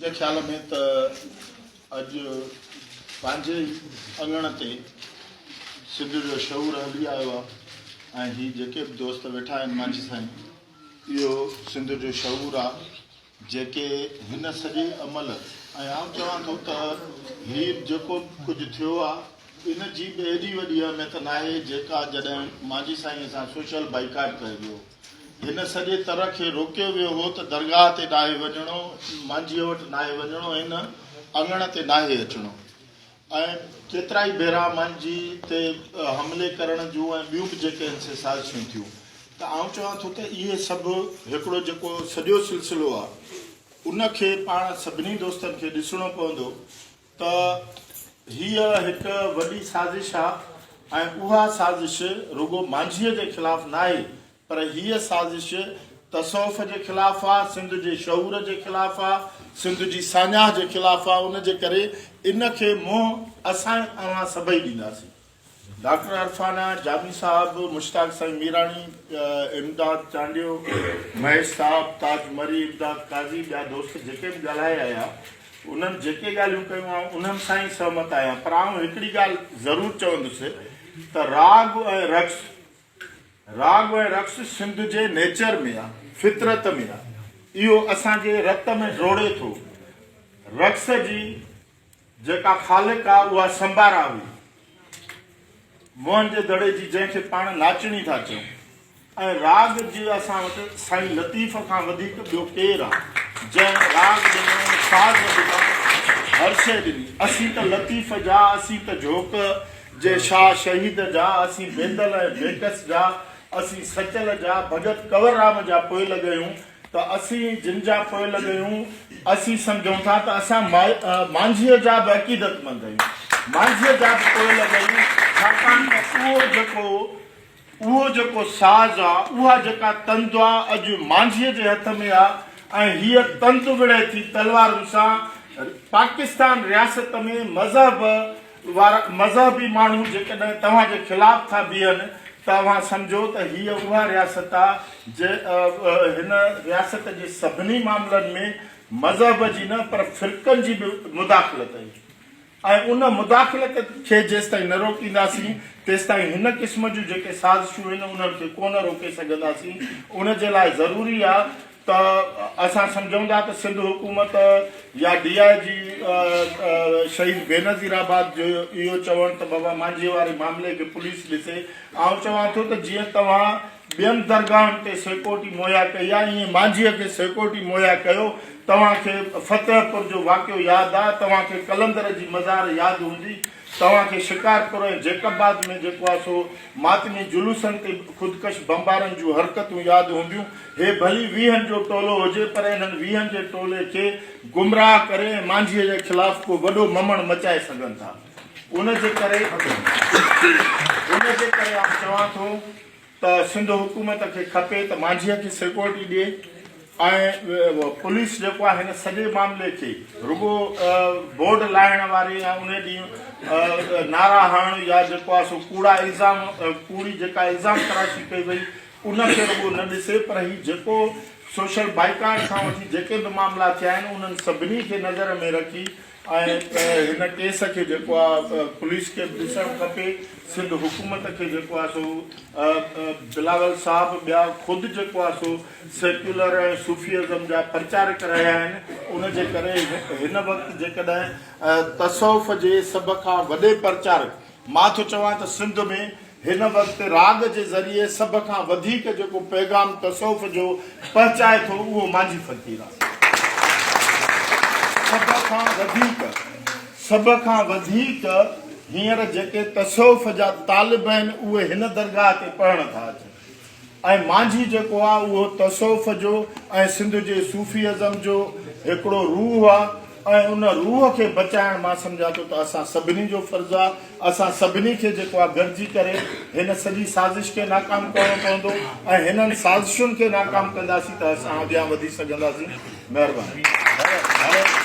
منهنجي خيال ۾ ته اڄ پنهنجي ئي اڱڻ تي سنڌ جو شعور هلي آيو آهي ۽ هي جيڪي به دوست ويٺا آهن مانجهي سائين اهو سنڌ جو شعور آهي جيڪي هن سڄي عمل ۽ آئون چوان ٿو ته هي جيڪو ڪجهه ٿيو آهي ان جي به ايڏي وڏي اهميت ناهي جيڪا جڏهن مانجهي سائين سان سوشل بائيڪاٽ ڪيو ويو هن سڄي تر کي روڪيو ويو هو ته درگاهه تي ناهي وڃڻو، مانجهيء وٽ ناهي وڃڻو، هن اڱڻ تي ناهي اچڻو ۽ ڪيترائي ڀيرا مانجهي تي حملي ڪرڻ جون ۽ ٻيون به جيڪي آهن سي سازشون ٿيون ته آئون چوان ٿو ته اهي سڀ هڪڙو جيڪو سڄو سلسلو آهي ان کي پاڻ سڀني دوستن کي ڏسڻو پوندو ته هيء هڪ وڏي سازش آ ۽ اها سازش رڳو مانجهيء جي خلاف ناهي پر هيء سازش تصوف جي خلاف آ، سنڌ جي شعور جي خلاف آ، سنڌ جي ساڃاهه جي خلاف آ، ان جي ڪري ان کي منهن اسان ۽ اوهان سڀئي ڏينداسين. ڊاڪٽر عرفانه، جامي صاحب، مشتاق سائين ميراڻي، امداد چانڊيو، مهيش صاحب، تاج مري، امداد قاضي ٻيا دوست جيڪي به ڳالهائي آيا انهن جيڪي ڳالهيون ڪيون آئون انهن سان ئي سهمت آهيان پر آئون هڪڙي ڳالهه ضرور چوندس ته راڳ ۽ رقص راڳ ۽ رقص سنڌ جي نيچر ۾ آ فطرت ۾ آ اهو اسان جي رت ۾ ڊوڙي ٿو رقص جي جيڪا خالق آ اها سمبارا هئي. موهن جي دڙي جي جنهن کي پاڻ ناچڻي ٿا چئون ۽ راڳ جي اسان وٽ سائين لطيف کان وڌيڪ ٻيو ڪير آ جنهن راڳ ڏنو، ساز ڏنا، هر شيء ڏني. اسين ته لطيف جا، اسين ته جهوڪ جي شاهه شهيد جا، اسين بيدل ۽ بيڪس جا، اسين سچل جا، ڀڳت ڪنور رام جا پوئلڳ آهيون. ته اسين جن جا پوئلڳ آهيون، اسين سمجهون ٿا ته اسان مانجهيء جا به عقيدتمند آهيون، مانجهيء جا به پوئلڳ آهيون، ڇاڪاڻ ته اهو جيڪو اهو جيڪو ساز آ، اها جيڪا تند آ، اڄ مانجهيء جي هٿ ۾ آ ۽ هيء تند وڙهي ٿي تلوارن سان، پاڪستان رياست ۾ مذهب وارا مذهبي ماڻهو جيڪڏهن توهان جي خلاف ٿا بيهن ته اوهان سمجهو ته هيء اها رياست آ جنهن هن رياست جي سڀني معاملن ۾ مذهب جي نه پر فرقن جي به مداخلت آهي ۽ ان مداخلت کي جيستائين نه روڪينداسين تيستائين هن قسم جون جيڪي سازشون آهن انهن کي ڪونه روڪي سگهنداسين ان جي لاء ضروري آ ته اسان سمجهون ٿا ته سنڌ حڪومت يا ڊي I جي شهيد بينظير آباد جو اهو چوڻ ته بابا مانجهي واري معاملي کي پوليس ڏسي آئون چوان ٿو ته جيئن توهان ٻين درگاهن تي سيڪورٽي مهيا ڪئي آهي ائين مانجهي کي سيڪورٽي مهيا ڪيو توهان کي فتح پور جو واقعو ياد آهي توهان کي قلندر جي مزار ياد هوندي توهان کي شڪارپور ۽ جيڪب آباد ۾ جيڪو آهي سو ماتمي جلوسن تي خودڪش بمبارن جون حرڪتون ياد هونديون. هي ڀلي ويهن جو ٽولو هجي پر انهن ويهن جي ٽولي کي گمراهه ڪري ۽ مانجهيء جي خلاف ڪو وڏو ممڻ مچائي سگهن ٿا. ان جي ڪري ان جي ڪري آئون چوان ٿو ته سنڌ حڪومت کي کپي ته مانجهيء کي سيڪورٽي ڏئي ۽ پوليس جيڪو آهي هن سڄي معاملي کي رڳو بورڊ لاهڻ واري يا ان ڏينهن نعرا هڻڻ يا جيڪو آهي سو ڪوڙا الزام ڪوڙي جيڪا الزام تراشي ڪئي وئي ان کي رڳو نه ڏسي پر هي جيڪو سوشل بائيڪاٽ کان وٺي جيڪي به معاملا ٿيا آهن انهن سڀني کي نظر ۾ رکي ۽ هن ڪيس کي جيڪو آ پوليس کي به ڏسڻ کپي سنڌ حڪومت کي جيڪو آ سو بلاول صاحب ٻيا خود جيڪو آ سو سيڪيولر ۽ صوفي ازم جا پرچارڪ رهيا آهن ان جي ڪري هن وقت جيڪڏهن تصوف جي سڀ کان وڏي پرچارڪ مان ٿو چوان ته سنڌ ۾ هن وقت راڳ جي ذريعي سڀ کان وڌيڪ جيڪو پيغام تصوف جو پهچائي ٿو اهو مانجهي فقير آهي. سڀ کان وڌيڪ سڀ کان وڌيڪ هينئر جيڪي تصوف جا طالب آهن اهي هن درگاهه تي پڙهڻ ٿا اچن ۽ مانجهي جيڪو آهي اهو تصوف جو ۽ سنڌ جي صوفي ازم جو هڪڙو روح آهي ۽ ان روح کي بچائڻ مان سمجهان ٿو ته اسان سڀني جو فرض آهي، اسان سڀني کي جيڪو آهي گڏجي ڪري هن سڄي سازش کي ناڪام ڪرڻو پوندو ۽ هنن سازشن کي ناڪام ڪنداسين ته اسان اڳيان وڌي سگهنداسين. مهرباني.